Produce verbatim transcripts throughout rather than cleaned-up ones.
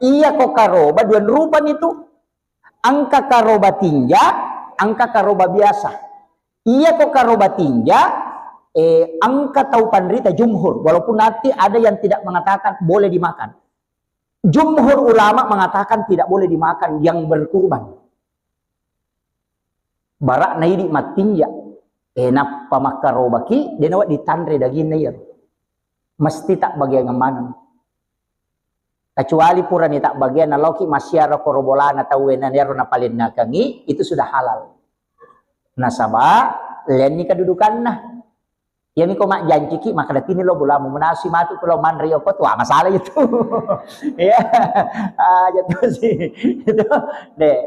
Iya ko karoba dua rupa itu. Engka karoba tinja, engka karoba biasa. Iya ko karoba tinja, eh, engka tau panrita jumhur, walaupun nanti ada yang tidak mengatakan boleh dimakan. Jumhur ulama mengatakan tidak boleh dimakan yang berkurban. Bara naidi mattinja, eh, nappa makkarobaki, dena wedding tanre daginna iya. Mesti tak bagian maneng. Kecuali purani tak bagian naloki massiara koro bolana tauwe na ero napalennakengi, itu sudah halal. Nasaba, lenni kedudukanna. Iyami ko majjanciki, makkeda tini lo bolamu, munasi matu ko lo manre yoko tu, ah, masalah itu. Ya, ah, jatuh sih. Itu, deh.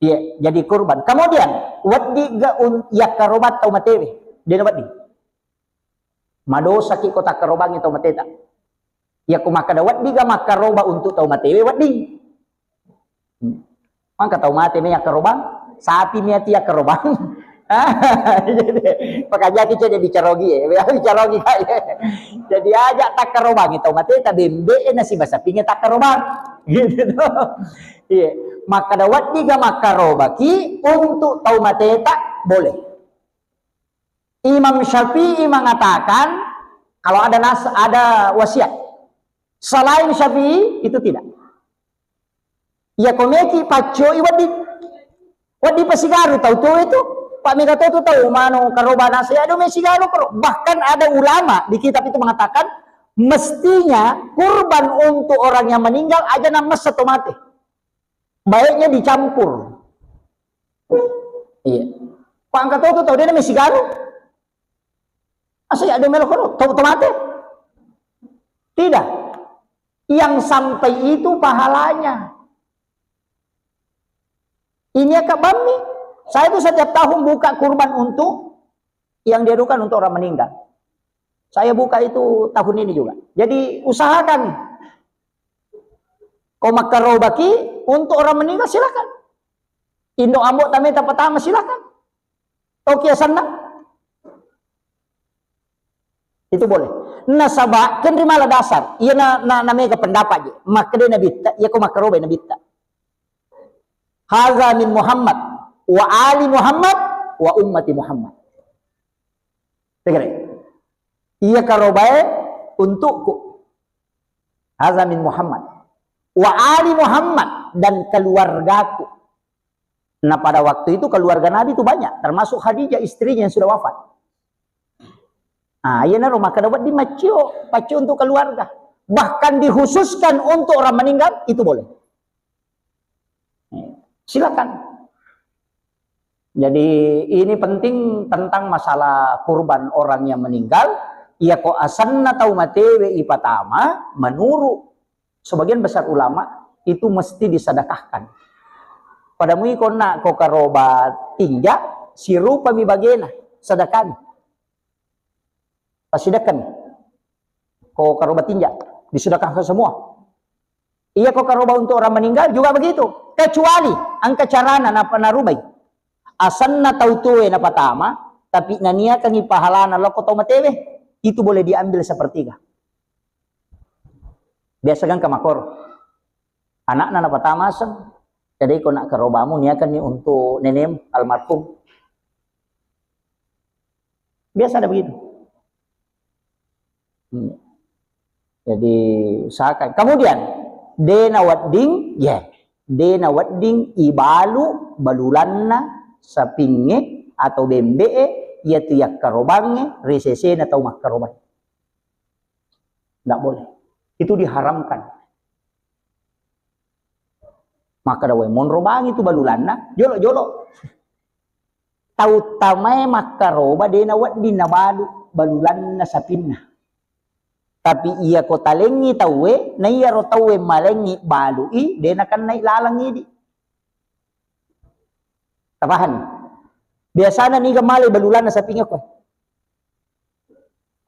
Iya, jadi kurban. Kemudian, weddi ga un-, yakkaroba tau matewe. Dena weddi. Madosaki ko takkarobangi tau mateta. Iya ko makkeda weddi ga makkaroba untuk tau matewe, wedding. Mangka tau mate mi yakkarobang, sapi mi ati yakkarobang. Jadi, pakajaki cede bicarogi, eh. Bicarogi kai. Jadi aja takkarobangi tau mate, tabembe e nasiba sapinge takkarobang. Gitu tuh. Iya. Makkeda weddi ga makkarobaki untuk tau mateta boleh. Imam Syafi'i mengatakan kalau ada nas, ada wasiat. Selain Syafi'i itu tidak. Iya ko meki paccoi wedding. Wedding pasigaru tau tuo itu. Pak mega to tu tau manu karoba nasi ado me sigaru karo. Bahkan ada ulama di kitab itu mengatakan mestinya kurban untuk orang yang meninggal aja namessa to mate. Baiknya dicampur. Iya. Pak angka to tu tau dena me sigaru. Asa ya ado melo karo tau to mate. Tidak. Yang sampai itu pahalanya. Ini ya Kak Bammi. Saya tuh setiap tahun buka kurban untuk yang diadukan untuk orang meninggal. Saya buka itu tahun ini juga. Jadi usahakan. Ko makkarobaki untuk orang meninggal silakan. Indo ambo tameta pertama silakan. Oke, senang. Itu boleh. Nasaba, kenri mala dasar. Iya na, na, na mega pendapat je. Makkeda Nabitta, iya ko makkarobai Nabitta. Haza min Muhammad, wa ali Muhammad, wa ummati Muhammad. Tegere. Iya karobae untukku. Haza min Muhammad. Wa ali Muhammad, dan keluargaku. Nah, pada waktu itu keluarga Nabi itu banyak, termasuk Khadijah istrinya yang sudah wafat. Ah, iya naro makkeda wedding maccio, paccio untuk keluarga. Bahkan dikhususkan untuk orang meninggal, itu boleh. Silakan. Jadi ini penting tentang masalah kurban orang yang meninggal. Iya ko asenna tau matewe ipatama, menurut sebagian besar ulama itu mesti disedekahkan. Pada mui konna ko karoba tinja, sirupami bagena, sedekahmi. Pasidekkan. Ko karoba tinja, disedekahkan semua. Iya ko karoba untuk orang meninggal juga begitu. Kecuali engka carana napa narubai. Asenna tau tuwe napatama, tapi naniakangi pahalana lokko tau matewe, itu boleh diambil sepertiga. Biasa kan kamakor. Anakna napatama aseng. Jadi ko nak karobamu niakanni untuk nenem almarhum. Biasa ada begitu. Hmm. Jadi usahakan. Kemudian, dena wedding, ya, dena wedding ibalu balulanna sapingnge atau bembe'e, iya tu yakkarobangnge, resesena tau makkarobang. Ndak boleh. Itu diharamkan. Makkeda wae monro bangi tu balulanna, jolo-jolo. Tau tamae makkaroba dena wedding nabalu balulanna sapinna. Tapi iya ko talengngi tauwe, na iyaro tauwe malengngi balui, dena kennai laleng idi. Tapahani? Biasana niga male balulanna sapingnge ko.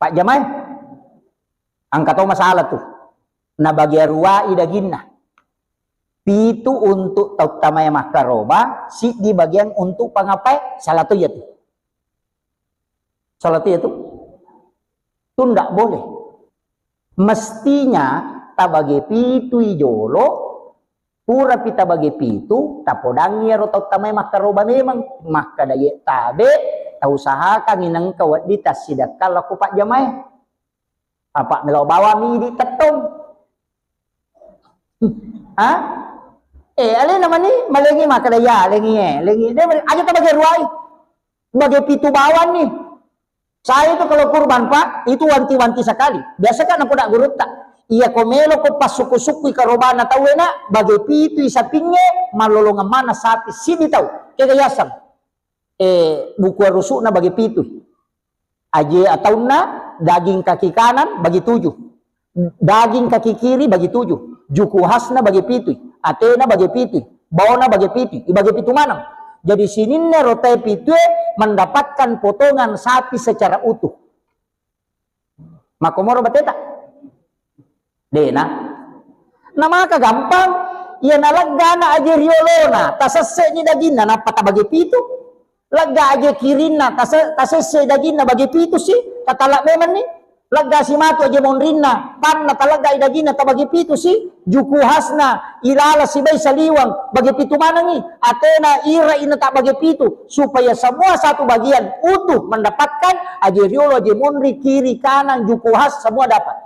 Pak Jamae, angka to masalah tu. Nabagia ruai daginna. Pitu untuk tau tamae makkaroba, siddi bagian untuk pangapae, salah tu iya tu. Salah tu iya tu. Tu ndak boleh. Mestinya tabage pitui jolo, Purapi tabage pitu, tapodangngi iyaro tau tamae makkaroba memang. Makkeda, "Ye tabe, tausahakangngi nengka wedding tassidekkang lao ko pajjamae." Apa melo bawang idi tettong. Ha? Eh, alena mani, malengi makkeda, "Ya, lengi e, lengi." De, aja tabage ruai. Bage pitu bawang ni. Saya itu kalau kurban, Pak, itu wanti-wanti sekali. Biasa kan aku nak gurutta. Iya, ko melo ko passuku-sukui karobana tau e, Nak, bage pitu i sapingnge, mallolongeng mana sapi sidi tau. Kega yaseng. Eh, buku arusukna bage pitu. Aje ataunna, daging kaki kanan bagi tujuh, daging kaki kiri bagi tujuh, juku khasna bagi pitu, atena bagi pitu, baona bagi pitu, ibagi pitu maneng. Jadi sininna rotae pitue mendapatkan potongan sapi secara utuh. Makkomoro bateta? Dena. Namaka gampang, iya nalegga na aje riolona, tasesse'ni daginna, nappa tabage pitu. Legga aje kirinna, tase-, tasesse daginna bage pitu si, tatala memenni. Legga si matu aje monrinna, panna taleggai daginna tabage pitu si, juku khasna, ilala sibai saliweng, bage pitu manengi, atena ira inna tabage pitu, supaya semua satu bagian utuh mendapatkan aje riolo, aje monri, kiri, kanan, juku khas, semua dapat.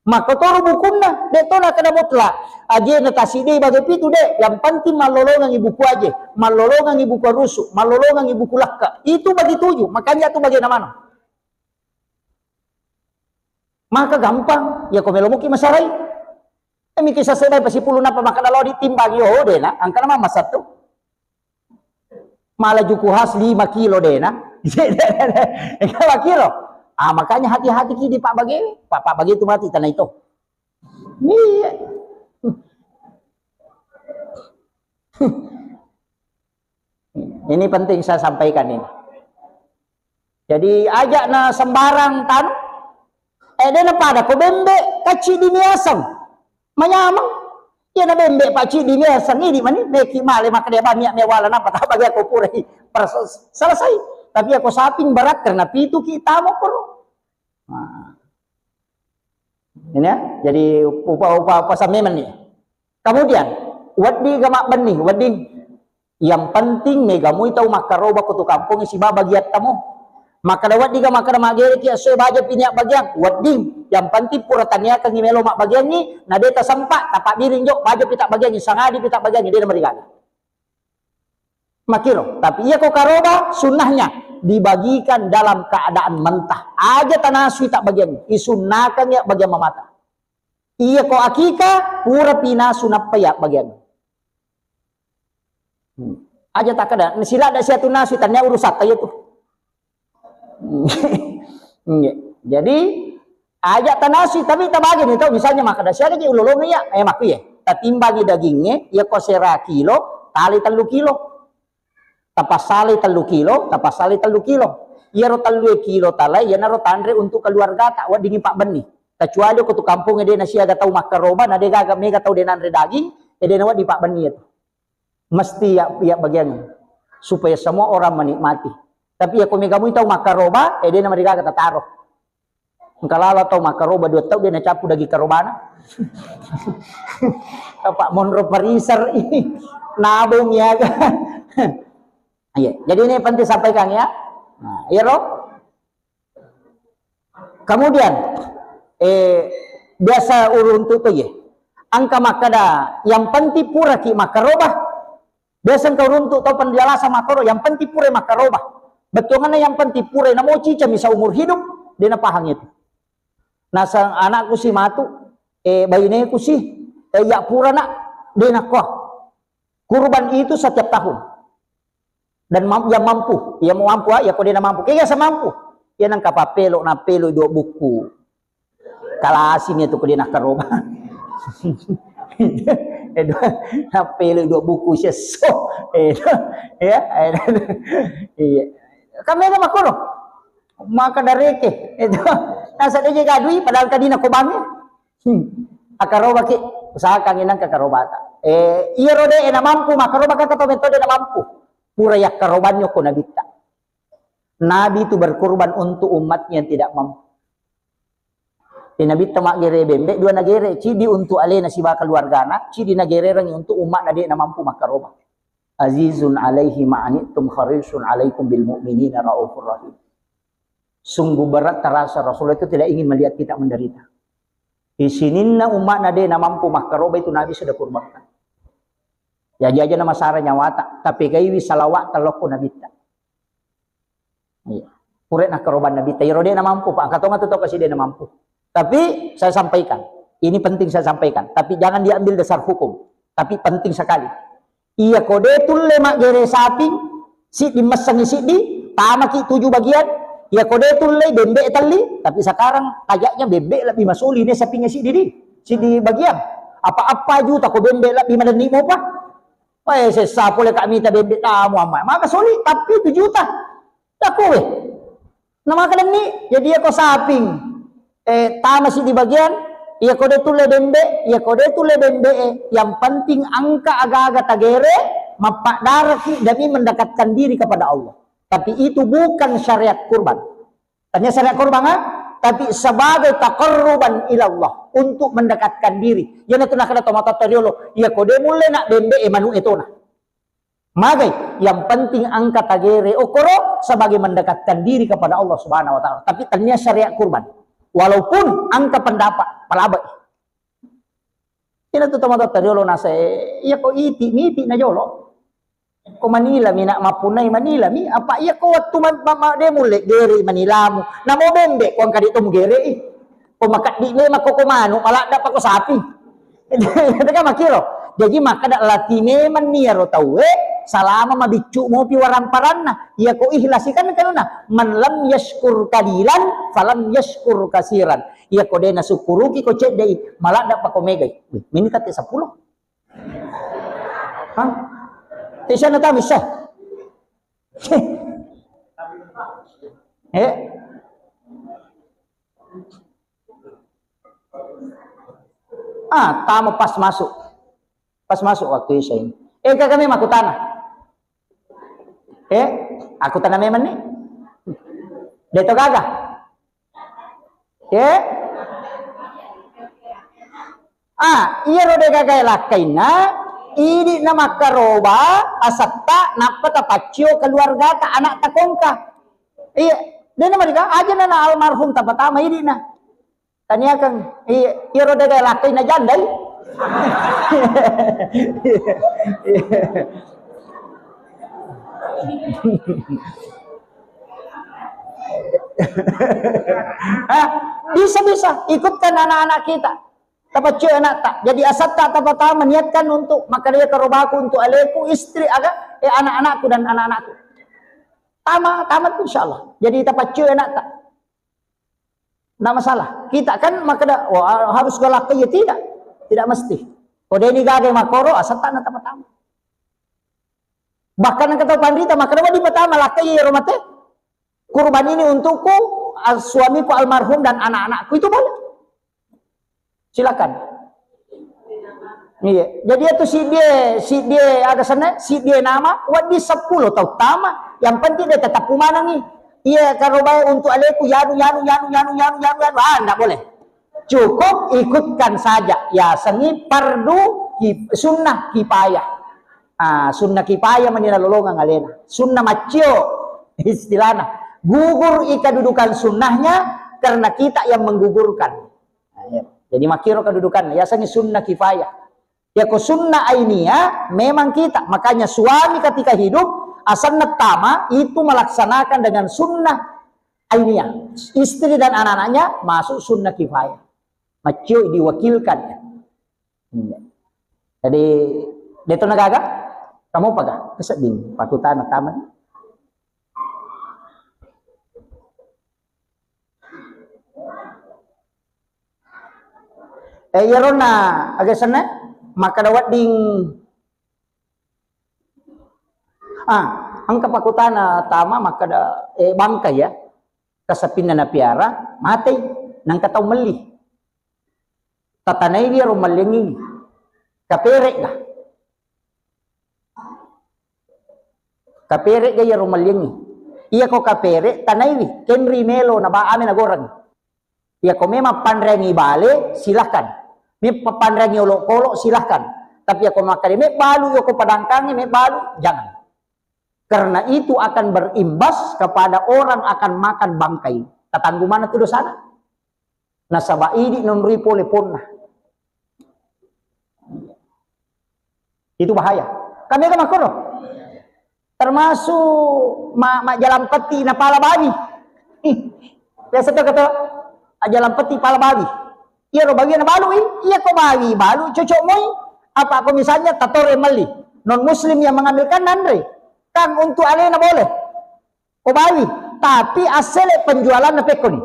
Makkotoro bukunna, de' to nakkeda mutlak. Ajena tasiddi bage pitu, de'. Yang penting mallolongengi buku aje, mallolongengi buku arusu, mallolongengi buku lakka. Itu bagi tujuh, makanya tu bagi namana. Maka gampang, ya ko melo muki masarai. E, miki sassedai pasipulung nappa makkeda lao ditimbangi, oh, de' na, angkana mama satu. Mala juku khas lima kilo dena. Lima kilo. Ah, makanya hati-hati ki di Pak Bage. Pak, Pak Bage itu mati tanah itu. Iya. Ini penting saya sampaikan ini. Jadi, aja na sembarang tanu. Eh, de' na pada ko bembe, kacci di miaseng. Manyameng. Iya na bembe pacci di miaseng, idi mani, meki male makkeda ba miak mewala napa tak bagi aku purai. Perso-, selesai. Tapi aku saping berat karena pitu ki tamo koro. Nah. Ini ya, jadi upa-upa, upa sammemen nih. Kemudian, wedding ga mabbenni, wedding. Yang penting mega mui tau makkaroba ko tu kampong siba bagiatta mo. Makkeda wedding ga makkeda maggere ki esso baja pinia bagiang, wedding. Yang penting pura taniakangi melo mabbagiangi, na de' tasempa, tapabbiring jo, baja pita bagiangi, sangadi pita bagiangi, de' namarigaga. Makiro, tapi iya ko karoba sunnahnya dibagikan dalam keadaan mentah. Aja tanasui tak bagian, isunnakang ya bagian mamata. Iya ko akika, pura pinasu nappa ya bagian. Hmm. Aja tak ada, sila ada siatu nasu tanya urusan aja tuh. Iya. Jadi, aja tanasui, tapi tabagi nih tau, misalnya makkeda siaga je ulolong iya, eh, makku ya. Tatimbangi dagingnya, iya ko sera kilo, tali tellu kilo. Tapassalai tellu kilo, tapassalai tellu kilo. Iyaro tellue kilo talai, iyanaro tanre untuk keluargata, weddingi pabbenni. Kecuali ko tu kampung ede na siaga tau makkaroba, na de' gaga mega tau de' nanre daging, ede na wedding pabbenni itu. Mesti ya, ya bagian supaya semua orang menikmati. Tapi ya ko mega mui tau makkaroba, ede na marigaga tataro. Engka lalo tau makkaroba dua tau de' nacappu daging karobana. Apa monro pariser ini. Nabung ya kan. Iya, jadi ini penting sampaikan ya. Nah, iya ro. Kemudian eh biasa uruntu to ye. Engka makkeda yang penting puraki makkaroba. Biasa engka uruntu tau penjelasan makkoro, yang penting pura makkaroba. Bettuanna yang penting pura namo cicami seumur hidup, de' napahang itu. Nasang anakku si matu, eh, baineku si, eh, ya pura nak, de' nakko. Kurban itu setiap tahun. Dan mam-, yang mampu, yang mampu, ah, ya ko de' namampu. Kega semampu. Ya nang kapapelo, napelo dua buku. Kalasini tu ko de' nakkaroba. Edo, napelo dua buku sesso. Edo, ya, edo. Iya. Kami ada makoro. Maka dareke. Edo. Nasa de' je gadui, padahal tadi nako bangi. Hmm. Akkaroba ki, usahakan inang kakarobata. Eh, iya ro de' na mampu, makkaroba kata to metode na mampu. Pura yakkarobanyo ko nabitta. Nabi itu berkurban untuk umatnya yang tidak mampu. Nabitta maggere bembe, dua nagere, cidi untuk alena siba keluargana, cidi nagererangi untuk umma'na de namampu makkaroba. Azizun alaihi ma'anittum harisun alaikum bil mu'minina raufur rahim. Sungguh berat terasa Rasulullah itu tidak ingin melihat kita menderita. Di sininna umma'na de namampu makkaroba itu Nabi sudah kurbankan. Jadi aja nama sara nyawata, tapi kaiwi salawat telokko Nabitta. Iya. Pura nakkaroba Nabitta, iyaro de namampu, Pak. Engka tonga tu tau kasi de namampu. Tapi saya sampaikan, ini penting saya sampaikan, tapi jangan diambil dasar hukum. Tapi penting sekali. Iya ko de tulle maggere saping, siddi messengi siddi, tamaki tuju bagian. Iya ko de tulle bembe telli, tapi sekarang kayaknya bembe lebih masuli ne sapingnya siddi di, siddi bagian. Apa-apa juta ko bembe lebih madenni mopa. Wah, sessa pole kak mita bembe tamu amma. Maka suli, tapi itu juta. Takuwe. Namakadenni, jadi iya ko saping, eh, tamasi di bagian, iya ko de tulle bembe, iya ko de tulle bembe, eh, yang penting angka aga-aga tagere, mappadaraki demi mendekatkan diri kepada Allah. Tapi itu bukan syariat kurban. Tanya syariat kurban, ah? Tapi sebagai taqarruban ilallah, untuk mendekatkan diri. Iya natu nakada tomatoa riolo, iya ko de mulle nak bembe, eh, manu etona. Magai, yang penting angka tagere okoro sebagai mendekatkan diri kepada Allah Subhanahu wa Ta'ala. Tapi tania syariat kurban. Walaupun angka pendapat, palabai. Ina tu tomatoa riolo nasa, iya ko iti, miti na jolo. Ko manila mi nak mapunai manila mi, apa iya ko wattu ma, ma, ma, de mulle gere manilamu. Namo bembe ko angka di to mugere i. Ko makaddi memang ko, ko manu, maladda pa ko sapi. Itu kan makiro. Jadi maka dak lati memang ni iyaro tauwe salama mabiccu mopi waramparanna. Iya ko ihlasi kan karena man lam yashkur qalilan falam yashkur kasiran. Iya ko de nasukkuruki ko ceddei, maladda pa ko megai. Wih, mini tette seppulo. Hah? Tisana tamissa. Eh? Ah, tamu pas masuk. Pas masuk waktu Isya ini. Eh, kami makutana. Eh, aku tana memang nih. Deto gaga. Eh? Ah, iyaro de gaga lakkainna, idi na makkaroba asetta nappa tapaccio keluargata, anak takongka. Iya, de na mereka aja na almarhum tapatama idi na. Taniakan, iya, iyaro de gaga lakkainna jandai. Ah, bisa-bisa ikutkan anak-anak kita. Tapaccio anakta. Jadi asetta tapatama niatkan untuk makkeda karobaku untuk aleku, istri, aga, eh, anak-anakku dan anak-anakku. Tama, tamat insyaallah. Jadi tapaccio anakta. Nggak masalah. Kita kan makkeda, wah, harus galak ya tidak. Tidak mesti. Ko deni gaga makoro, asetta na tapatama. Bahkan engka tau panrita makkeda, wedding patama lakkai iyaro mate. Kurban ini untukku, al-, suamiku almarhum dan anak-anakku. Itu boleh. Silakan. Iya. Jadi itu si dia, si dia ada sana, si dia nama, wedding seppulo tau tama. Yang penting dia tetap pemanangi. Iya, kalau baik untuk aleku, yanu, yanu, yanu, yanu, yanu, yanu, yanu. Ah, nggak boleh. Cukup ikutkan saja. Ya, seni fardu ki-, sunnah kifayah. Ah, sunnah kifayah mani nalolongang alena. Sunnah maccio istilahnya. Gugur i kedudukan sunnahnya karena kita yang menggugurkan. Nah, iya. Jadi makkiro kedudukan. Ya, seni sunnah kifayah. Ya, ko sunnah ainiyah memang kita. Makanya suami ketika hidup, asanna tama itu melaksanakan dengan sunnah ainiyah. Istri dan anak-anaknya masuk sunnah kifayah. Maccio diwakilkan. Iya. Jadi, deto na gaga? Kamu apa ga? Kesedding, pakutana taman. Eh, iyaronna, aga senna? Makkeda wedding. Ah, engka pakutana tama makkeda, eh, bangkai ya. Kasapinna napiara, matei. Nangka tau melli. Tatanaiwi iyaro malliangngi. Kapere'ga? Kapere'ga iyaro malliangngi? Iyako kapere', tanaiwi, kenri melo, naba-, ame nagoreng. Iya ko memang panreangi bale, silahkan. Me panreangi olok-olok, silahkan. Tapi iya ko makkeda mebbalu, iya ko padangkangi mebbalu, jangan. Karena itu akan berimbas kepada orang akan makan bangkai. Tatanggu mana tu dosana? Nasaba idi nonroi pole ponna. Itu bahaya. Kami kan makkoro. Termasuk ma, ma jalan peti napala babi. Biasa tu kata, "Ah, jalan peti pala babi." Iya ro babi na balu i. Iya ko babi balu cocok moi. Apa ko misalnya tatore melli. Non muslim yang mengambilkan nanre. Kan untuk alena boleh. Ko babi. Tapi asele penjualan na pekko ni.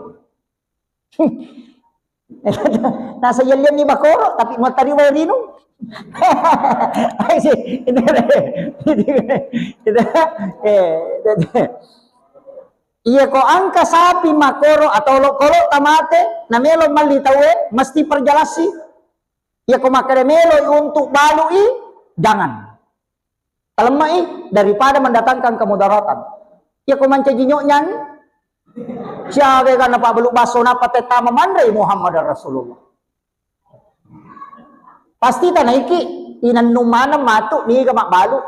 Nasa yellianni bakoro, tapi mau tari wae rinu. Iya ko angka sapi makoro atau lo kolo tamate, na melo malli taue, mesti perjalasi. Iya ko makkeda melo untuk balui, jangan. Talemme'i daripada mendatangkan kemudaratan. Iya ko mancaji nyoknyangi, siaga kan napabbalu basso nappa tetta memanrei Muhammad Rasulullah. Pasti tanaiki inannu maneng matu niga mabbalu.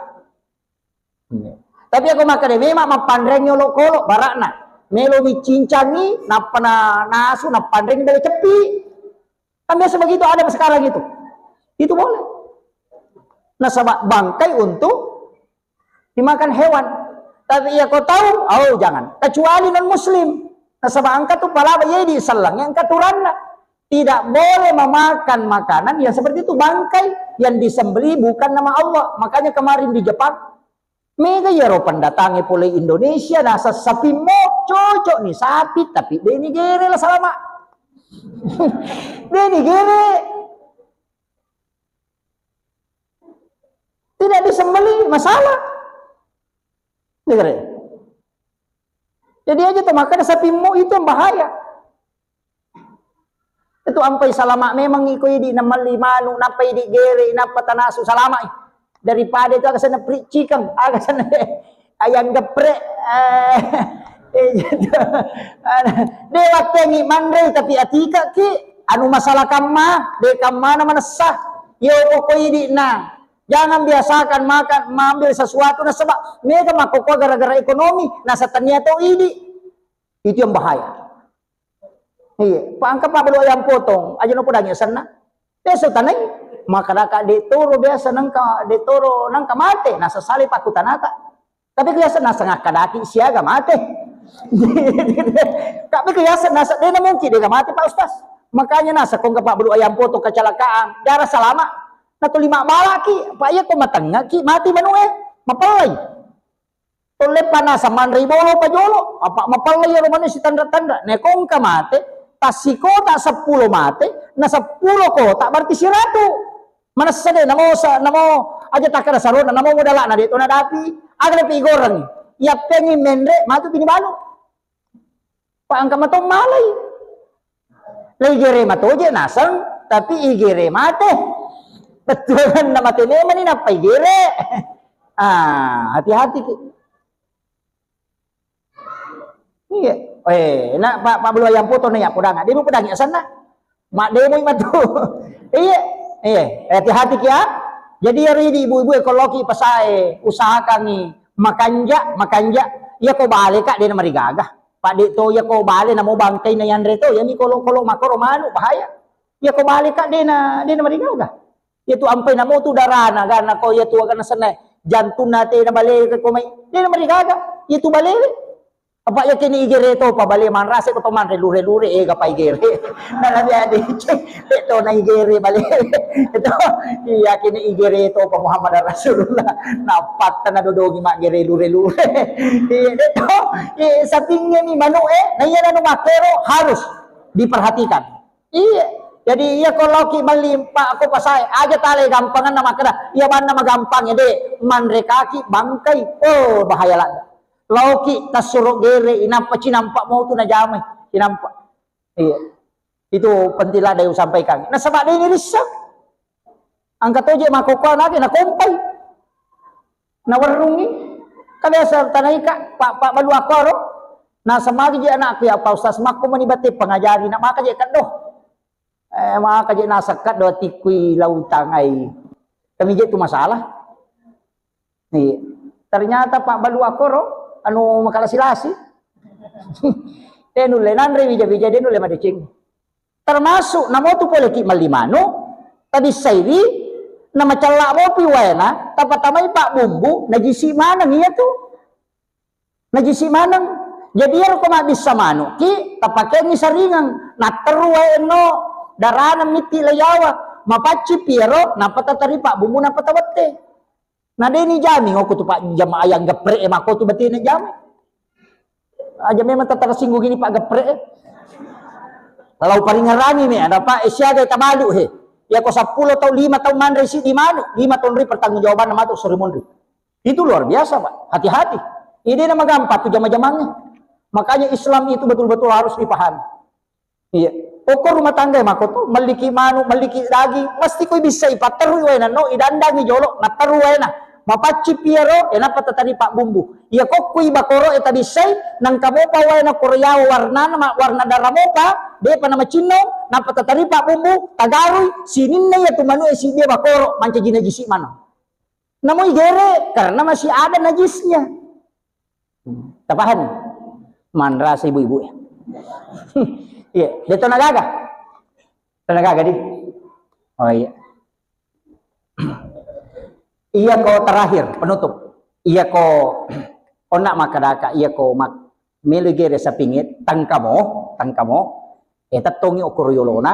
Tapi iya ko makkeda memang mappanreangngi olok-olok barakna. Melo micincangi nappa na nasu nappanreangngi bale ceppi. Kan biasa begitu ada sekarang itu. Itu boleh. Nasaba bangkai untuk dimakan hewan. Tapi iya ko tahu, oh jangan. Kecuali non muslim. Nasaba engka tu palaba iya di sellang engka turanna. Tidak boleh memakan makanan yang seperti itu, bangkai yang disembelih bukan nama Allah. Makanya kemarin di Jepang, mega iyaro pendatangnge pole Indonesia, nasa sapimmo cocok ni sapi, tapi de ni gere la salama. De ni gere. Tidak disembelih, masalah. Dengar ya? Jadi aja tu, makanya sapimmo itu yang bahaya. Itu ampai salama memang iko idi na melli manu, nappa idi gere, nappa tanasu salama i. Daripada itu aga sana pericikang, aga sana ayam geprek. Eh, eh, gitu. De wattengi manre tapi atika ki anu masalah kamma, de kamma na manessa. Yo ko idi na. Jangan biasakan makan, mengambil sesuatu nasaba mega makkokkoe gara-gara ekonomi, nasa tania to idi. Itu yang bahaya. Iya, pa engka pabbalu ayam potong, aja no podangi asenna. Biasa tanai, makkadaka de toro biasa nengka, de toro nengka mate, nasa sale pakkutanata. Tapi biasa nasa ngakkadaki siaga mate. Tapi biasa nasa de na mungkin de mate Pak Ustaz. Makanya nasa ko engka pabbalu ayam potong kecelakaan, jara salama. Na tuli mabbalaki, Pak, iya ko matengngaki, mati manue, mapellai. Tolle panasa manrei bolo pajolo, apa mapella iyaro manu sitanra-tanra. Naiko engka mate, tassikota seppulo mate, na seppulo kota berarti siratu. Manessa de, namo sa-, namo aja takkada sarona, namo modalana de to nadapi, aga lepi igoreng. Yappengi menre, matu pini balu. Pa engka mato malai. Lai gere matoje naseng, tapi igere mate. Bettuanna mate memani nappa igere. Ah, hati-hati ki. Iya. Eh, na pa, pa bulu ayam potong na ya podang. Dia mau podang ya sana. Mak demo matu. Iya. Iya, hati-hati ki ya. Jadi ya ridi ibu-ibu e koloki pasae usahakan ni makanja, makanja. Iya ko bale kak dia marigaga. Pak de to iya ko bale namo bangkai na yanre to, iyami kolo-kolo makoro manu bahaya. Iya ko bale kak dena, dena marigaga. Iya tu ampai namo tu darana gana ko iya tu agana senna jantunna te na bale ko mai. Dena marigaga. Iya tu bale. Apa iya kini igere to pa bale manrase ko to manre lure-lure ega pa igere. Na nabi ade cek de to na igere bale. To iya kini igere to pa Muhammad Rasulullah. Napatta na dodongi maggere lure-lure. Iya de to. Iya sapingnge ni manu e. Na iya nanu makkero harus diperhatikan. Iya. Jadi iya ko laoki melli pa ko pasae aja tale gampanganna makkeda iya banna magampang ya de manre kaki bangkai. Oh bahaya ladda. Laoki tassuro gere inappa cinampa motu najamai cinampa. Iya. Itu penting ladda usampaikan. Nasaba de ni rissa. Engka toje makkokkoe nage nakompai. Nawerrungngi. Ka biasa tanaika pa, pa balu akkoro. Naseng magi je anakku, "Ya Pak Ustaz, makko mani batte pengajari, nak maka je keddo." Eh, maka je naseng keddo atikkui lautangai. Kami je tu masalah. Iya. Ternyata Pak Balu Akoro, anu makalasi-lasi. Eh, nulle nanre wija-wija, de nulle madeceng. Termasuk namo tu pole ki melli manu, tabissaiwi, namacella mopi waena, tapatamai Pak Bumbu, najisi maneng iya tu. Najisi maneng. Jadi iyaro ko mabbissa manu ki, tapakengi saringeng, natteru wae no, darana mitti layawa, mapacci piero, nappa tatari Pak Bumbu, nappa tawette. Na deni jaming okko tu Pak jamaah yang geprek e, makko tu batine jaming. Aja memang tetara singgung ini Pak geprek e. Kalau paringerani me, ada Pak, eh, siaga tabalu he. Ya ko seppulo tau, lima tau manre si di manu, lima tau ri pertanggungjawaban matu sore monri. Itu luar biasa, Pak. Hati-hati. Ini nama gampang tu jama-jamangnya. Makanya Islam itu betul-betul harus dipahami. Iya. Okko rumah tangga mako tu, melliki manu, melliki daging, mesti koi bissai patterui waena no, idandangi jolo, natteru waena. Mapacci piero, e nappa tatari Pak Bumbu. Iya kokkui bakoro e tabissai, nangka mopa waena koro yawa warnana, ma-, warna darah mopa, depa namacinnong, nappa tatari Pak Bumbu, tagarui, sininna iya tu manu e siddi bakoro, mancaji najisi maneng. Namoi gere karena masih ada najisnya. Hmm. Tapahami? Manrasa ibu-ibu ya. Iya, de to nagaga. To nagaga di. Oh iya. Iya ko terakhir penutup. Iya ko onna makadaka, iya ko mak melo gere sapinge tangkamo, tangkamo. Eh, tettongi okoro yolona.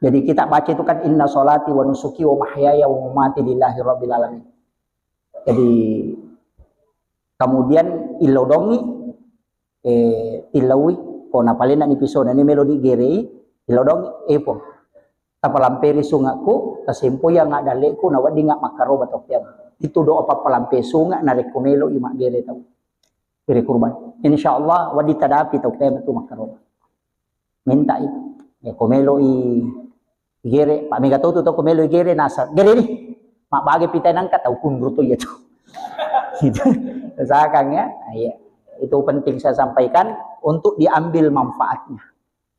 Jadi kita baca itu kan, "Inna sholati wa nusuki wa mahyaya wa mamati lillahi rabbil alamin." Jadi kemudian illodongi, eh, tillaui, ko napalena ni pisona ni melo digerei, illodongi, eh, po. Tapalamperi sungakku, tasempo yang ada leku, na wedding makkaroba tau piang. Itu doa pappalampe sunga narekko melo i maggere tau. Gere kurban. Insya Allah, wedding tadapi tau pema tu makkaroba. Minta itu. Ya, ko melo i gere, Pak, mega tau tu tau ko melo i gere, nasa, gere ni. Mak bage pita nangka tau kunru tu iya tu. Gitu. Usahakan ya. Nah, iya. Itu penting saya sampaikan untuk diambil manfaatnya.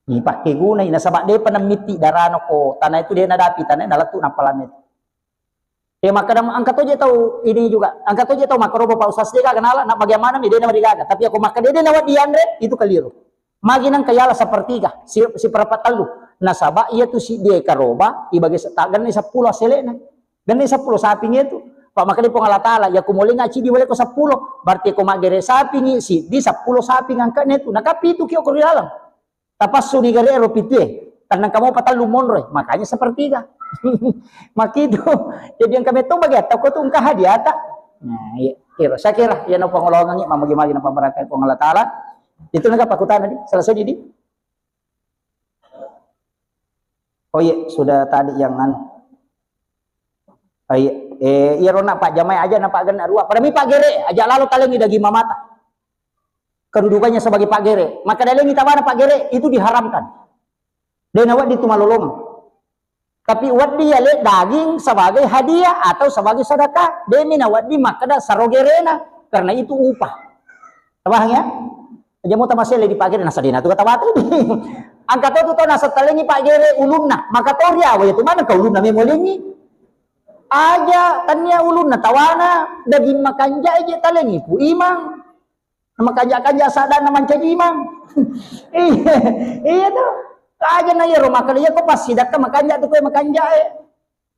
Dipakai guna, nasaba depa namitti darana ko tanah itu de nadapi tanah, nalettu napalame. Eh, makkeda, "Engka toje tau ini juga, engka toje tau makkaroba Pak Ustaz, de gaga nala, na bagaimana mi de na marigaga." Tapi ako makkeda de na wedding dianre, itu keliru. Magi nangka yala sepertiga, si, seperempat tellu. Nasaba iya tu siddi karoba, ibagi se-, ta-, genne seppulo aselena. Genne seppulo saping itu. Pak makkeda Puang Allah Taala, ya kumoleng aci di wale ko seppulo. Berarti ko maggere sapingi, siddi seppulo saping angkane tu. Nakapi itu kio ko ri dalam. Tapassuni gare ero pitue, tennang kamo patellu monroe, makanya sepertiga. Makitu. Jadi engka metto bagi atau ko tu engka hadiata. Nah, iya. Kira, saya kira, iya no pangolongangi, mamagi-magi na pamarakai Puang Allah Taala. Itu naga pakutana di, selesai di. Oh iya, sudah tadi yang anu. Oh iya, eh, iya rona Pak Jamai aja na Pak Genna rua. Pada mi Pak Gere, aja lalo talengi daging mamata. Kedudukannya sebagai Pak Gere. Maka dalengi tawana Pak Gere, itu diharamkan. De na wedding tu malolongeng. Tapi wedding yale daging sebagai hadiah atau sebagai sedekah. De mi na wedding makkeda saro gerena. Karena itu upah. Paham ya? Aja mau tamasele di Pak Gere, nasa de na tu kata batu. Angka to tu to nasa talengi Pak Gere ulunna. Maka to riawa ya tu mana ke ulunna memolengi. Aja tania ulunna tawana daging makanja je talengi pu imang. Makanja-kanja sadana mancaji imang. Iya, iya tu. Aja na iyaro makkeda, iya ko passidakka makanja tu koe makanja e.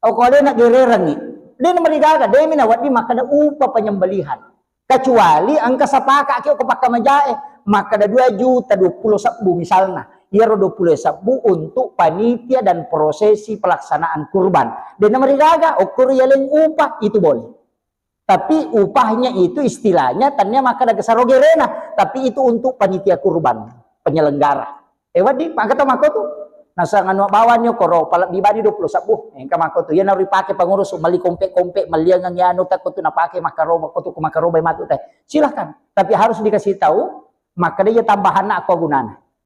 Oh, ko de na gererengi. De na marigaga, de mi na wedding makkeda upa penyembelihan. Kecuali engka sapaka ki ko pakkamajae, makkeda dua juta dua puluh sebbu misalna. Iyaro dua puluh sebbu untuk panitia dan prosesi pelaksanaan kurban. De na marigaga, okko ri yaleng upa, itu boleh. Tapi upahnya itu istilahnya tania makkeda saro gerena, tapi itu untuk panitia kurban, penyelenggara. Eh, wedding, maka to mako tu. Nasang anu bawang ni koro, pala bibani dua puluh sebbu. Engka mako tu. Iya na ripake pengurus, meli kompe-kompe, meliangang anu takko tu napake makkaroba, ko tu makkaroba matu teh. Silahkan. Tapi harus dikasih tahu, makkeda iya tambahanna akko gunana.